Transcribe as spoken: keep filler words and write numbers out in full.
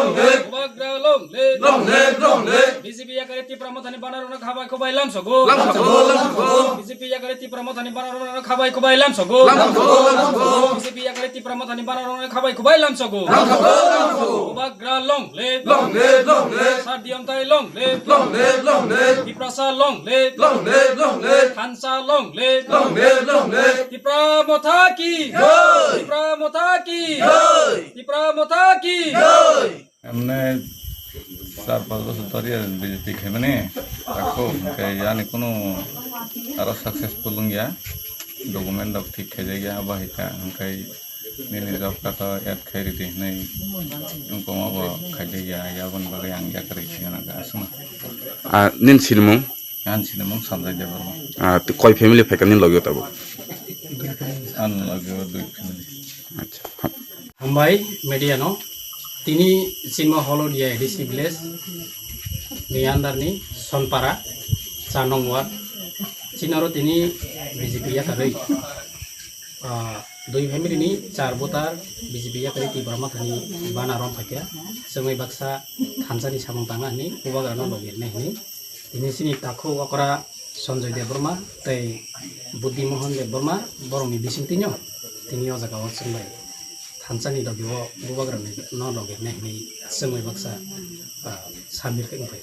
Bubagra long live. Long live, long live. B J P yakari Tipra Mothani banarokno khabai khubai lamsogo. Lamsogo, lamsogo. B J P yakari Tipra Mothani banarokno khabai khubai lamsogo. Lamsogo, lamsogo. B J P yakari Tipra Mothani banarokno khabai khubai lamsogo. Lamsogo, lamsogo. Bubagra long live. Long live, long live. Sadiyamtai long live. Long live, long live. Tiprasa long live. Long live, long live. Thansa long live. Long live, long live. Tipra Motha ki. Jai. Tipra Motha ki. Jai. Tipra Motha ki. Jai. Emne char panch bochor dhori B J P khaimani, ako hwnkhe yani kunu aro successful wngya, document rok thik khaijakya, abo hai kha, hwnkhe nini job card o add khai ridi hinwi wngkoma bo khaijakya, aboni bagwi ang yakarwi sinana aswkno. Ah, nini sinimung? Ani sinimung Sanjay Debbarma. Ah, tei koi family phaikha nini logio tabuk? Ani logio dui family. Acha. Hambai media no, tini chini Holodia A D C village ni under ni Sonpara, char nong ward, chini oro tini B J P yakarwi, ah, dui family ni char voter B J P yakarwi Tipra Mothani banner rom phaikha, chwngwi baksa thansa ni samung tangna hwnwi Bubagra no logi rwna hwnwi. Tini chini takhuk okra Sanjay Debbarma tei Buddhi Mohan Debbarma borokni bisingtwino tini o jaga o chwng bai thansa ni logi o Bubagra ni no logi nai hinwi chwng bai baksa, ah, samir khe wngphai.